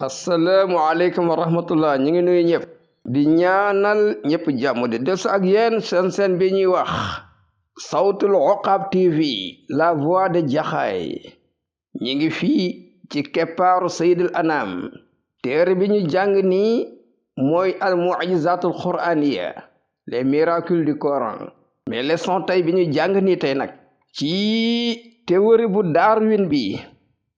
Assalamualaikum warahmatullah ñu ngi nuyu ñëpp di ñaanal ñëpp jàmm di des ak yéen seen bi ñuy wax Sawtul Uqab TV la voix de Jaxaay ñi ngi fii ci keppaaru Sayyidul Anam téere bi ñu jàng nii mooy al mu'jizatul qur'aniya les miracles du Coran mais leçon tey bi ñu jàng nii tey nag ci théorie bu Darwin bi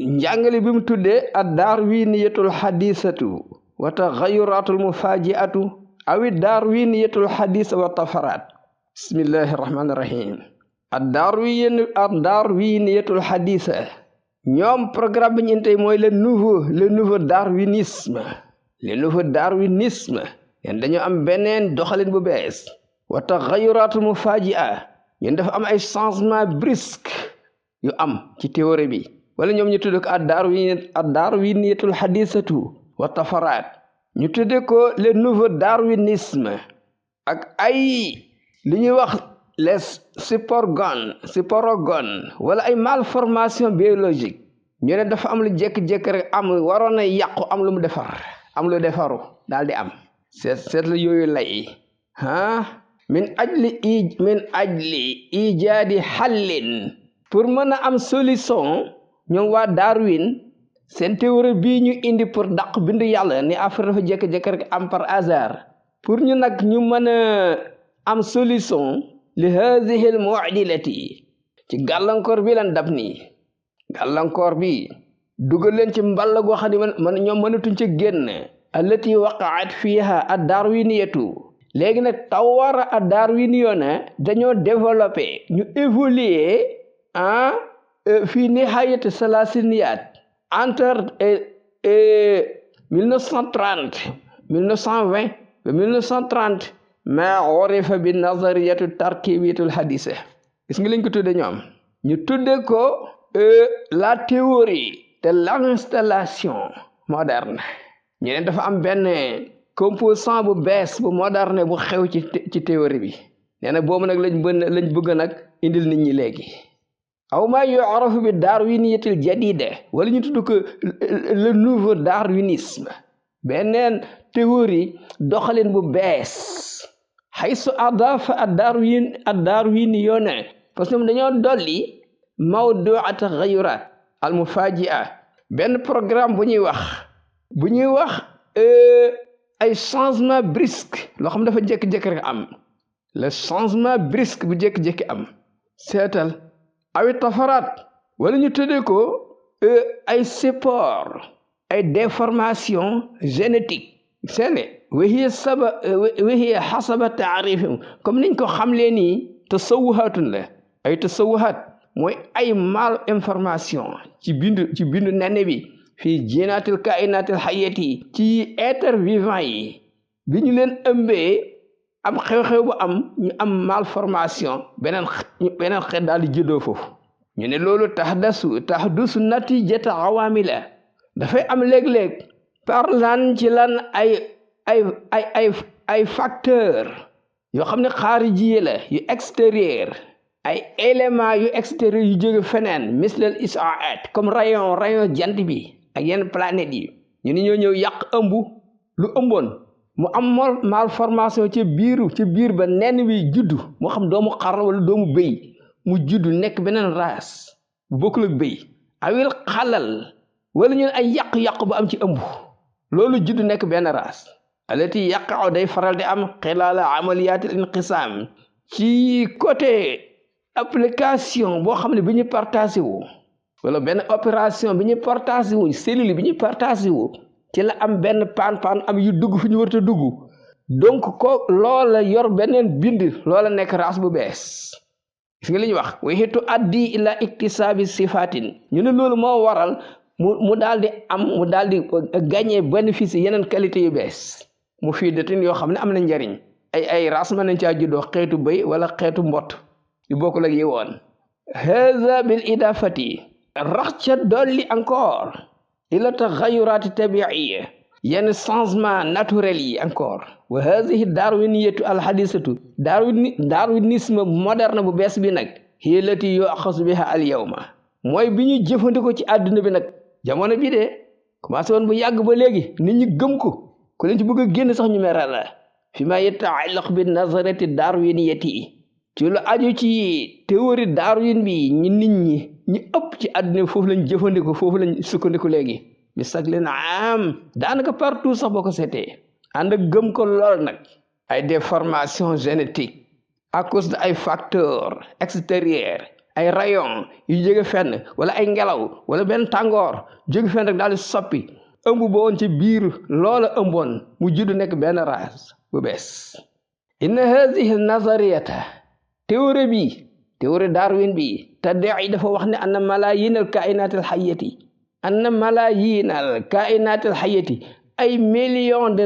njàngale bi mu tuddee ad darwiniyatul hadisatu wa taxayuratul mufajiatu awi darwiniyatul hadisa wa tafarat bismillahi rahmani rahim ad darwiniyatul hadisa ñoom programme bi ñu tey mooy le nouveau darwinisme yéen dañoo am beneen doxalin bu bees wa taxayuratul mufajia ñun dafa am ay changement brusque yu am ci théorie bi wala ñoom ñu tudde ko ad darwiniyatul hadisatu wa tafarat ñu tudde ko le nouveau darwinisme ak ay li ñuy wax les sporogone wala ay malformation biologique ñu ne dafa am lu jékki-jékki rek am waroon a yàqu am lu mu defar am lu defaru daal di am seet la yooyu lay min ajli ijaadi xallin pour mën a am solution ñoom waa Darwin seen théorie bii ñu indi pour dàq bindu yàlla ni affaire dafa jékki-jékki rek am par hasard pour ñu nag ñu mën a am solution li haadihi al mu'dilati ci gàllankoor bi lan dab nii gàllankoor bi dugal leen ci mball goo xam ne ñoom mënatuñ ci génn allati waqaat fiha ad darwiniyatu léegi nag tawara ad darwiniyona dañoo développé ñu évoluer fii nihayati salasiniyat entre 1930 1920 ba 1930 ma urifa bi nazariyatu tarkibiyatul hadisa gis nga lañ ko tudde ñoom ñu tudde ko la théorie de l'installation moderne ñu ne dafa am benn composant bu bees bu moderne bu xew ci théorie bi nee na boobu nag lañ bëgg nag indil nit ñi léegi aw ma yu'rafu bi darwiniyatil jadida wala ñu tudd ko le nouveau darwinisme beneen théorie doxalin bu bees haysu adafa ad darwiniyona parce que ñoom dañoo dolli mawdu'at taghayurat al mufajia benn programme bu ñuy wax ay changement brusque loo xam dafa jékki-jékki rek am le changement brusque bu jékki-jékki am seetal awi tafarat wala ñu tuddee ko ay support ay déformation génétique seene wahiya hasaba ta'rifim comme niñ ko xamlee nii tasawuhatun la ay tasawuhat mooy ay mal information ci bindu nene bi fii jinatil kainatil hayati ci être vivant yi bi ñu leen ëmbee am xew-xew bu am ñu am malformation beneen xeet daal di juddoo foofu ñu ne loolu tahdusu natijata awamila dafay am léeg-léeg par lan ci lan ay facteur yoo xam ne xaarijiye la yu extérieur ay éléments yu extérieur yu jóge feneen mislal isaat comme rayon jant bi ak yenn planètes yi ñu ne ñoo ñëw yàq lu ëmboon mu am malformation ci biir ba nen wi juddu moo xam doomu xar wala doomu bëy mu juddu nekk beneen race bu bokkul ak bëy awil xalal wala ñu ay yàq-yàq bu am ci ëmb loolu juddu nekk benn race alati yaqa'u day faral di am xilaala amaliyatil inqisam ci côté application boo xam ne bi ñu partagé wu wala benn opération bi ñu partagé wu cellule bi ñu partagé wu ci la am benn paan am yu dugg fi ñu warta dugg donc ko loola yor beneen bind loola nekk race bu bees gis nga li ñuy wax wa hitu addi ila iktisaabi sifatin ñu ne loolu moo waral mu daal di gagner bénéfice yeneen qualité yu bees mu fii datin yoo xam ne am na njariñ ay race mën nañ caa juddoo xeetu bëy wala xeetu mbott yu bokkul ak yi woon haza bil idafati rax ca dolli encore ila taxayuraati tabiiya yenn changement naturel yi encore wa haadihi darwiniyatu alhadisatu darwinisme moderne bu bees bi nag hiya lati yu'axasu biha al yawma mooy bi ñu jëfandikoo ci àdduna bi nag jamono bi de commencé woon bu yàgg ba léegi nit ñi gëm ko ku leen ci bëgg a génn sax ñu mere la fi ma yataallaq bi nazarati darwiniyati ci lu aju ci théorie Darwin bi ñi ëpp ci àdduna foofu lañ jëfandikoo foofu lañ sukkandiku léegi bi saglin am daanaka partout sax boo ko seetee ànd ak gëm ko lool nag ay déformation génétique à cause de ay facteurs extérieurs ay rayon yu jóge fenn wala ay ngelaw wala benn tàngoor jóge fenn rek daal di soppi ëmb ba woon ci biir loola ëmboon mu judd nekk benn race bu bees inna hadihi nazariyata théorie Darwin bi tadda'i dafa wax ne anna malayin al kainat al hayyati ay millions de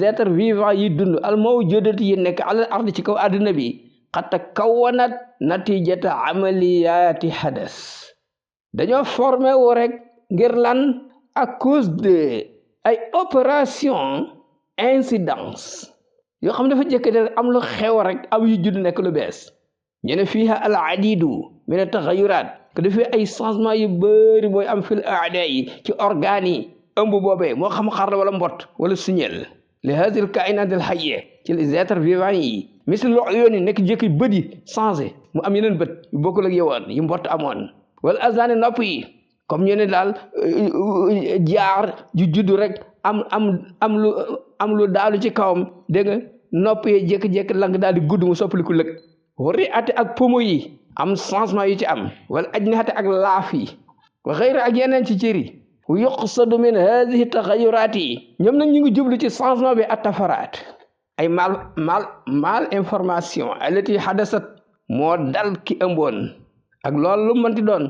êtres vivants yi dund al mawjudati yi nekk ala ardi ci kaw àdduna bi xatta kawanat natijata amaliyati hadas dañoo formé wu rek ngir lan à cause de ay opération incidence yoo xam dafa jëkk de am lu xew rek am yu judd nekk lu bees ñu ne fiiha al adidu min taxayurat que dafay ay changement yu bëri booy am fil aada yi ci organes yi ëmb boobee moo xam xar wala mbott wala signal li hadhihi al kainat al hayya ci les êtres vivants yi misal lu yoon yi nekk jëkki bët yi changé mu am yeneen bët yu bokkul ak yowoon yu mbott amoon wala azani nopp yi comme ñu ne daal jaar ju juddu rek am lu daalu ci kawam dégg nga nopp yi jékki-jékki lang daal di gudd mu soppaliku lëg wari ate ak pomo yi am changement yu ci am wala ajnihati ak laaf yi wa xëyra ak yeneen ci cëri yuqsadu min hadihi taxayuraat yi ñoom nag ñu ngi jublu ci changement bi atafaraat ay mal information alati hadasat moo dal ki ëmboon ak loolu lu mënti doon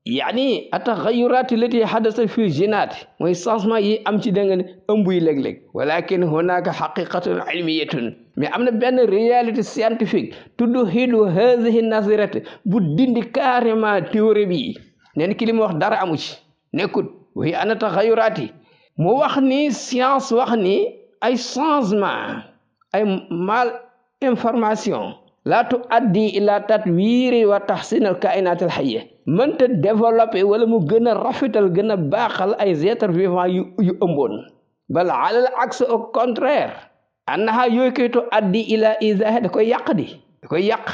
yaani ataxayuraat alati hadasat fi jinaat mooy changement yi am ci dégg nga ëmb yi léeg-léeg walakin hunaka haqiqatun ilmiyatun mais am na benn réalité scientifique tudd hidu hadihi nazirat bu dindi carrément théorie bi neen ki li mu wax dara amu ci nekkut way ana taxayuraati mu wax ni science wax ni ay changement ay mal information la tu addi ila tatwiri wa tahsin al kainat al hayya mënta développer wala mu gën a rafetal gën a baaxal ay êtres vivants yu ëmboon bal alal aks au contraire annaha yooyu koy tu addi ila izah da koy yàq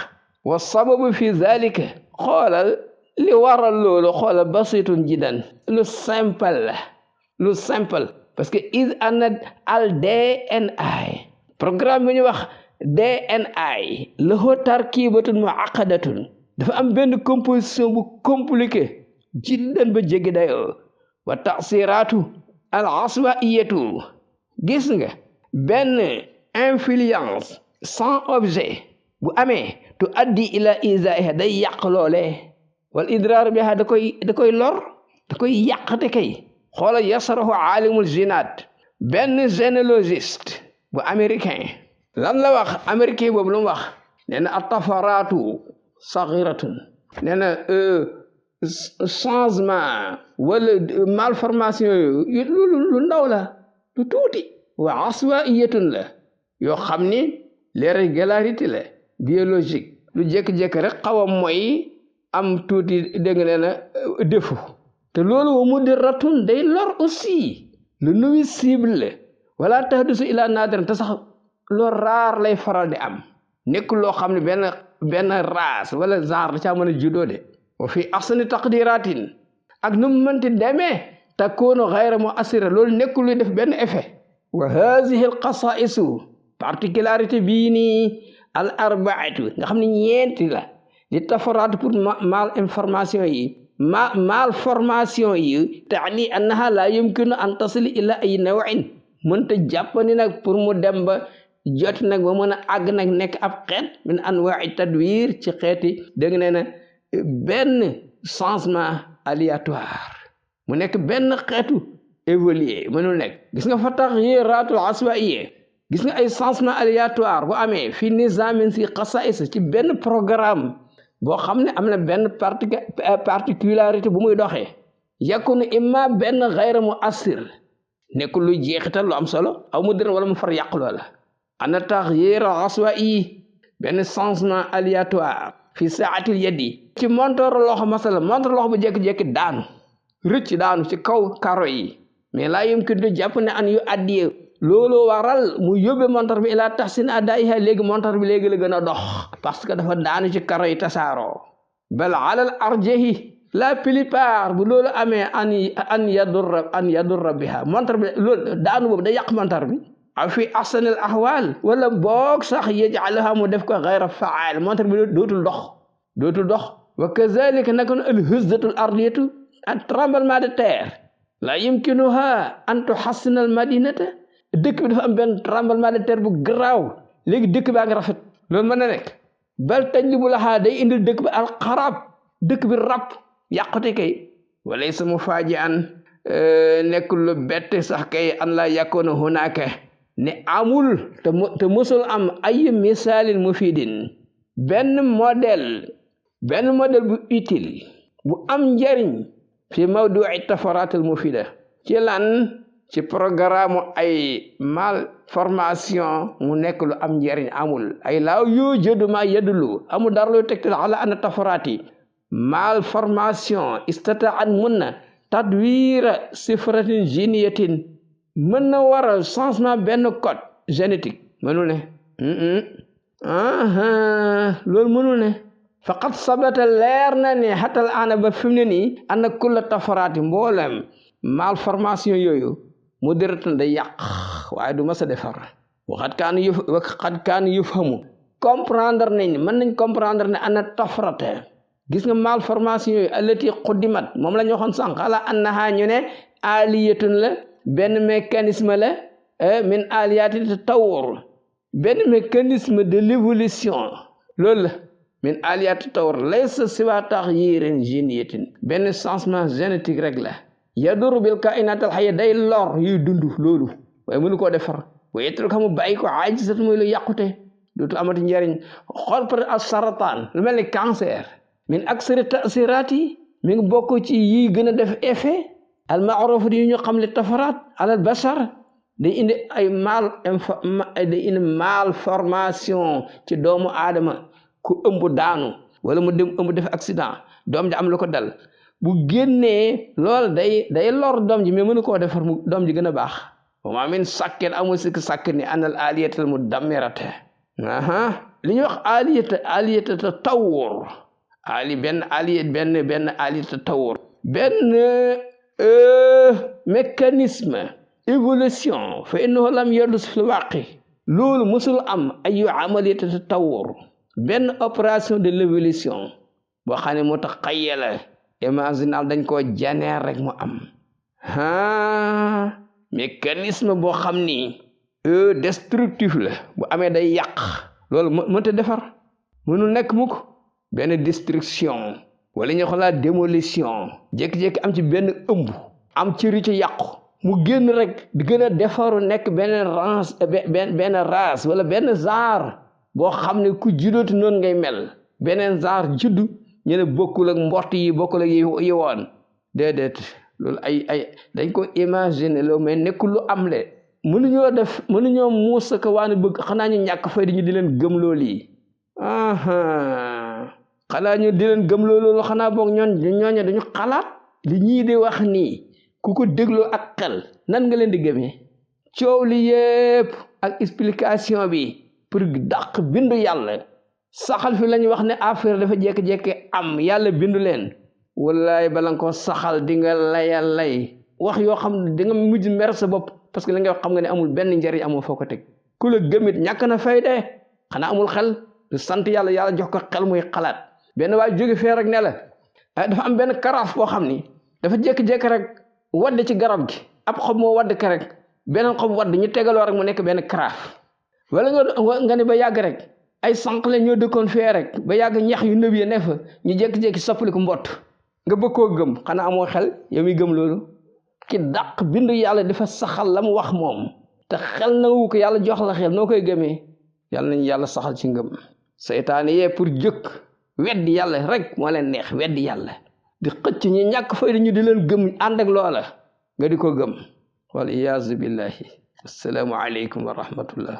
wa sababu fi zalika xoolal li waral loolu xoolal basitun jiddan lu simple parce que is ana al DNA programme bi ñu wax DNA lahu tarkibatun muaqadatun dafa am benn composition bu compliqué jiddan ba jéggi dayoo wa tasiratu al aswaiyatu gis nga benn influence sans objet bu amee tu addi ila izaiha day yàq loolee wal idrar biha da koy lor da koy yàqate kay xoola yasarahu alimul jinaat benn généalogiste bu américain lan la wax américain boobu lu mu wax nee na atafaraatu sagiratun nee na changement wala malformation yooyu lu ndaw la lu tuuti wa aswaiyatun la yoo xam ni les régularités la biologique lu jékki-jékki rek xaw a mooy am tuuti dégg nga nee na défaut te loolu wa mudirratun day lor aussi lu nuisible wala tahdusu ila nadiran te sax loo raar lay faral di am nekk loo xam ne benn race wala genre da caa mën a juddoo de wa fi ahsani taqdiratin ak nu mu mënti demee takunu ghayra mu'assira loolu nekkul luy def benn effet wa hadhihi al qasaisu particularité bii nii al arbaatu nga xam ne ñeenti la di tafaraat pour mal information yi malformation yi taani annaha la yumkinu an tasili ila ay nawin mënta jàppani nag pour mu dem ba jot nag ba mën a àgg nag nekk ab xeet min anwa'i tadwir ci xeeti dégg nga nee na benn changement aléatoire mu nekk benn xeetu évoluer mënul nekk gis nga fa taxyiratul aswaiyya gis nga ay changement aléatoire bu amee fi nizamin si xasais ci benn programme boo xam ne am na benn particularité bu muy doxee yakunu imma benn ghayra mu'assir nekkul lu jeexital lu am solo aw mu dër wala mu far yàq loola ana taxyir aswa'i benn changement aléatoire fi saatil yadi ci montor loxo masala montor loxo bu jékki-jékki daanu rëcc daanu ci kaw karo yi mais laa yumkin du jàpp ne an yu addiye looloo waral mu yóbbe montar bi ilaa tahsin adaiha léegi montar bi léegi la gën a dox parce que dafa daanu ci karo yi tasaaroo bal alal arjahi la plupart bu loolu amee an yadurra biha montar bi loolu daanu boobu da yàq montar bi aw fi ahsanil ahwal wala boog sax yaj'alaha mu def ko ghayra faal montar bi dootul dox wa kazalika nakon al huzzatul ardiyatu ak tremblement de terre la yumkinuha an tuhassina al madinata dëkk bi dafa am benn tremblement de terre bu garaaw léegi dëkk baa ngi rafet loolu mën na nekk bal tajlibu laha day indil dëkk bi al xarab dëkk bi rab yàqute kay walaysa mufaaji'an nekkul lu bett sax kay an la yakuna hunaka ne amul te musul am ay misaalin mufidin benn modèle bu utile bu am njariñ fi mawdu'i tafarat al mufida ci lan ci programme ay malformation mu nekk lu am njariñ amul ay laaw yujadu ma yadulu amul dara lu tegtal ala anna tafarati malformation istata'an mun na tadwira sifratin géniyatin mën na waral changement benn code génétique mënul ne loolu mënul ne faqat sabata leer na ne xatal ana ba fi mu ne nii ana kulla tafaraati mboolem malformation yooyu mu dërëtan day yàq waaye du mas a defar waxat kaan yufhamu comprendre nañ mën nañ comprendre ne ana tafarate gis nga malformation yooyu allati quddimat moom la ñu waxoon sànq ala annaha ñu ne aliyatun la benn mécanisme la min aliyati tatawur benn mécanisme de l'évolution loolu la min aliyati tatawur laysa siwa taxyirin géniyatin benn changement génétique rek la yadur bil kainat al hayya day lor yuy dund loolu waaye mënu koo defar waaye yetul xamu bàyyi ko ajisat mooy lu yàqute dootu amati njariñ xool par as sarataan lu mel ni cancer min aksari tasirati mi ngi bokk ci yi gën a def effet al ma'ruf yi ñu xam li tafaraat alal bashar day indi ay malformation ci doomu aadama ku ëmb daanu wala mu dem ëmb def accident doom ji am lu ko dal bu génnee lool day lor doom ji mais mënu koo defar mu doom ji gën a baax wa ma min sakkin amul sikk sakk ni anal aliyatal mudammirata li ñuy wax aliyata tatawur benn aliyata tatawur benn mécanisme évolution fa innahu lam yardus fil waqi loolu musul am ayu amaliyata tatawur benn opération de l'évolution boo xam ne moo tax xayyala imaginal dañ koo janeer rek mu am mécanisme boo xam ni destructif la bu amee day yàq loolu mënta defar mënul nekk mukk benn destruction wala ñu xoolaat démolition jékki-jékki am ci benn ëmb am ci ri ci yàqu mu génn rek di gën a defaru nekk benn race wala benn genre boo xam ne ku juddooti noonu ngay mel beneen genre juddu ñu ne bokkul ak mbott yi bokkul ak yi woon déedéet loolu ay dañ ko imaginer loolu mais nekkul lu am le mënuñoo muus ko waane bëgg xanaa ñu ñàkk fay di ñu di leen gëm loolu yi xanaa ñu di leen gëm loolu xanaa boog ñooñu dañu xalaat li ñii di wax nii ku ko dégloo ak xel nan nga leen di gëmee coow li yépp ak explication bi pour dàq bindu yàlla saxal fi lañu wax ne affaire dafa jékki-jékki am yàlla bindu leen wallaay bala nga ko saxal di nga lay wax yoo xam ne di nga mujj mer sa bopp parce que li nga wax xam nga ne amul benn njariñ amul foo ko teg ku la gëmit ñàkk na fay de xanaa amul xel du sant yàlla jox ko xel muy xalaat benn waay jóge fee rek ne la dafa am benn karaaf boo xam ni dafa jékki-jékki rek wadd ci garab gi ab xob moo wadd ka rek beneen xob wadd ñu tegaloo rek mu nekk benn karaaf wala nga ne ba yàgg rek ay sànq la ñoo dëkkoon fee rek ba yàgg ñax yu nëb yi ne fa ñu jékki-jékki soppali ko mbott nga bëgg koo gëm xanaa amoo xel yow mi gëm loolu ki dàq bindu yàlla dafa saxal la mu wax moom te xel na wu ko yàlla jox la xel noo koy gëmee yàlla nañu yàlla saxal ci ngëm seytaane yee pour jëkk weddi yàlla rek moo leen neex weddi yàlla di xëcc ñi ñàkk fayda ñu di leen gëm ànd ak loola nga di ko gëm wal iyaazu billahi assalaamu aleykum wa rahmatullah